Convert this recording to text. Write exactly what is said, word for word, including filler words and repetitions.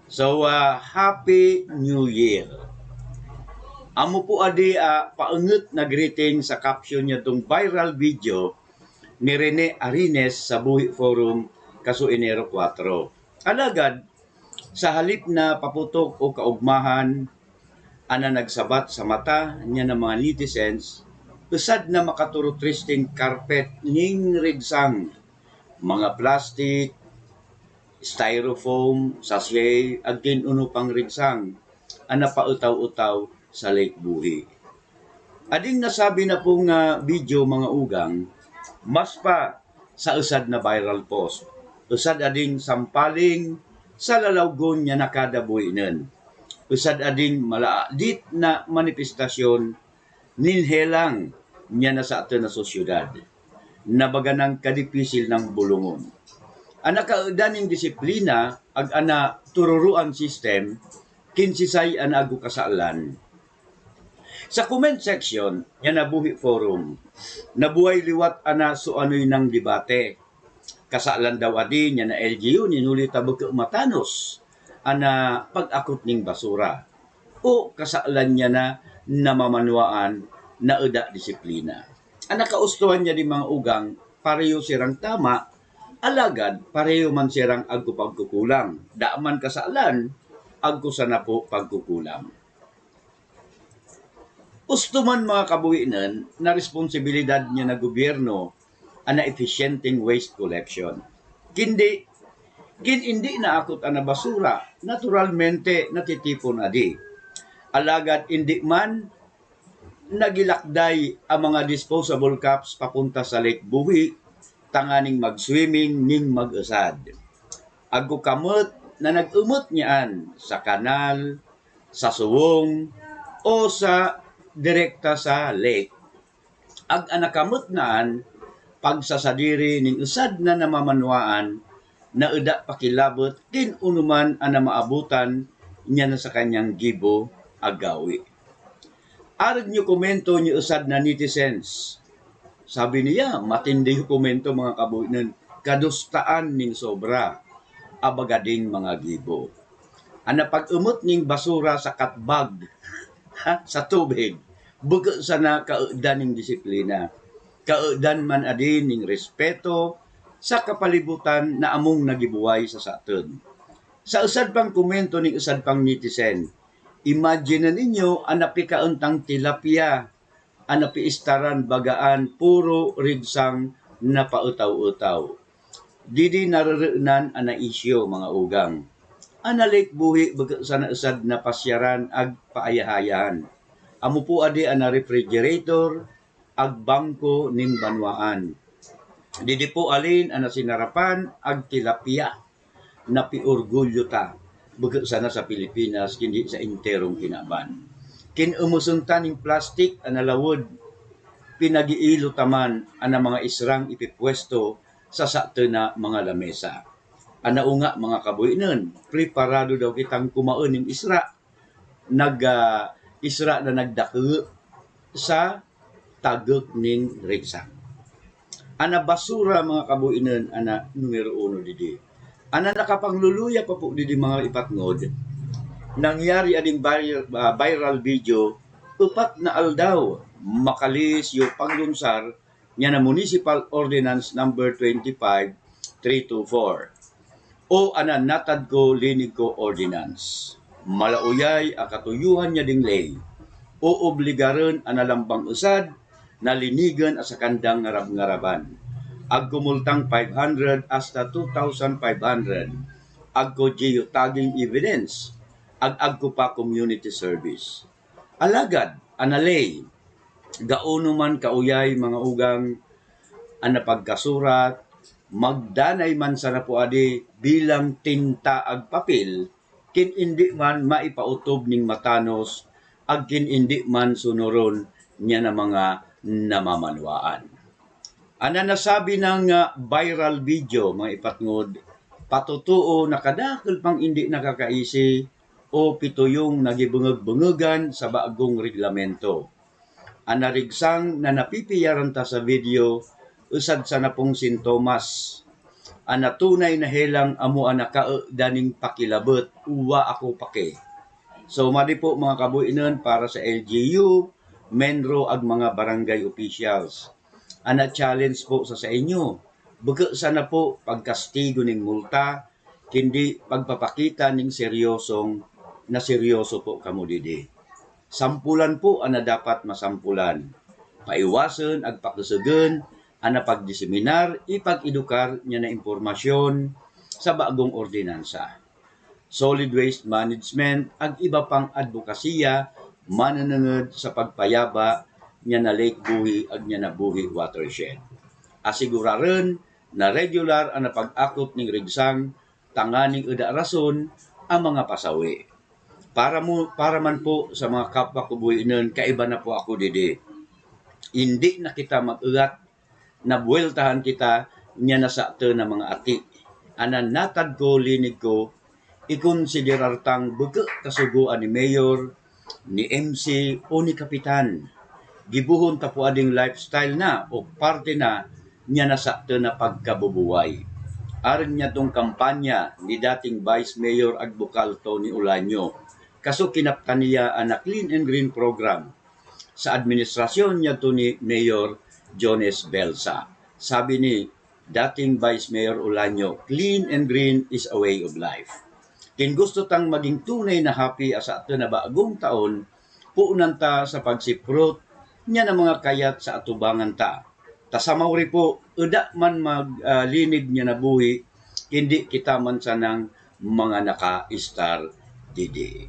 So, ah, Happy New Year. Amu pu adi, ah, paenget na greeting sa caption niya dung viral video ni Rene Arines sa Buhi Forum kaso Enero kuwatro. Alagad, sa halip na paputok o kaugmahan, ana nagsabat sa mata niya na mga netizens, esad na makaturu tristing carpet ning rigsang, mga plastic, styrofoam, sachet, agin unu pang rigsang, ana paetaw-etaw sa Lake Buhi. Ading nasabi na pung, ah, video, mga ugang, mas pa sa esad na viral post. Esad ading sampaling sa lalawgon niya na kada buhinen. Esad ading malaadit na manifestasyon nin helang niya na sa aten a sosyedad. Na baga nang kadipisil nang bulungon. Ana kaedan ning disiplina, ag ana tururuan system, kin sisay ana ago kasalan. Sa comment section niya na Buhi Forum, nabuhay liwat ana so anoy nang debate. Kasalan daw adi niya na L G U nin uli ta beke matanos ana pag-akut ning basura. O kasalan niya na namamanuaan na eda disiplina. Ana kaustuhan niya di, mga ugang, pareho sirang tama, alagad pareho man sirang ago pagkukulang. Da man kasalan, ago sana pu pagkukulang. Usto man, mga kabuhinen, na responsibilidad niya na gobyerno ana efisyenteng waste collection. Kindi, gin indi na akut ana basura, naturalmente natitipon adi. Alagad indi man nagilakday a mga disposable cups papunta sa Lake Buhi, tanganing mag-swimming ning mag-esad. Ago kamet na nag-emet niyaan sa kanal, sa suwong, o sa direkta sa lake. Ag ana kamet naan, pagsasadiri ning esad na namamanuaan, na eda pakilabet kin unu man ana maabutan niya na sa kanyang gibo a gawi. Areg niyo komento ning esad na netizens. Sabi niya, matindi yu komento, mga kabuhinen, kadustaan ning sobra a baga ding mga gibo. Ana pag-emet ning basura sa katbag, ha, sa tubig, beke sana kaedan ning disiplina. Kaedan man adi ning respeto sa kapalibutan na among nagibuhay sa saten. Sa esad pang komento ning esad pang netizen, imagine ninyo, ana pikaen tang tilapia, ana piistaran bagaan puro rigsang na paetaw-etaw. Didi narereenan ana isyu, mga ugang. Ana Lake Buhi beke sana esad na pasyaran ag paayahayahan. Amu pu adi ana refrigerator ag bangko ning banwaan. Didi pu alin ana sinarapan ag tilapia na piorgulyo ta, beke sana sa Pilipinas, kindi sa enterong kinaban. Kin emesen ta ning plastik ana lawed, pinagiilo ta man ana mga israng ipipwesto sa saten a mga lamesa. Ana unga, mga kabuhinen, preparado daw kitang kumaen ning isra, nag, ah, isra na nagdake sa tagek ning rigsang. Ana basura, mga kabuhinen, ana numero uno didi. Ana nakapangluluya pa pu didi, mga ipatngod, nangyari ading vir-, ah, viral video, epat na aldaw makalihis yu panglunsar niyan a Municipal Ordinance Number twenty-five three two four. O ana natad ko linig ko ordinance. Malauyay a katuyuhan niya ding ley. O obligaren ana lambang esad na linigen a sakandang ngarab-ngaraban. Agko multang five hundred asta two thousand five hundred. Agko geotagging evidence. Ag agko pa community service. Alagad, ana ley, gaano man kauyay, mga ugang, ana pagkasurat, magdanay man sana pu adi bilang tinta ag papil, kin indi man maipautob ning matanos, ag kin indi man sunuron niyan a mga namamanuaan. Ana nasabi nang, ah, viral video, mga ipatngod, patutuo na kadakel pang indi nakakaisi o pituyong na gibengeg-bengegan sa bagong reglamento. Ana rigsang na napipiyaran ta sa video, esad sana pung sintomas. Ana tunay na helang amu a nakae da ning pakilabet, wa ako pake. So madi po, mga kabuinun, para sa L G U, MENRO ag mga barangay officials, ana challenge po sa sa inyo, beke sana po pagkastigo ning multa, kindi pagpapakita ning seryosong na seryoso po kamo didi. Sampulan po ana dapat masampulan. Paiwasen ag pakesegen ana pagdiseminar i pag-edukar niyan a impormasyon sa bagong ordinansa, solid waste management ag iba pang adbokasiya manenenged sa pagpayaba niyan a Lake Buhi ag niyan a Buhi watershed. Asiguraren na regular ana pag-akop ning rigsang tanganing eda rason a mga pasawi. Para mo, para man po sa mga kapwa ko buhi nen, kaiba na po ako didi. Indi na kita mag-egat na buweltahan kita niyan a saten a mga ati. Ana natad ko linig ko, ikonsiderar tang beke kasugoan ni mayor, ni M C o ni kapitan. Gibohon ta po a ding lifestyle na o parte na niyan a saten a pagkabubuhay. Areng niyan tong kampanya ni dating Vice Mayor ag bokal Tony Olaño, kaso kinaptan iya ana Clean and Green program sa administrasyon niyan to ni Mayor Jones Belsa. Sabi ni dating Vice Mayor Olaño, "Clean and green is a way of life." Kin gusto tang maging tunay na happy a saten a bagong taon, puunan ta sa pagsiprut niyan a mga kayat sa atubangan ta. Ta samauri po, eda man mag, ah, linig niyan a buhi, kindi kita man sanang mga nakaistar didi.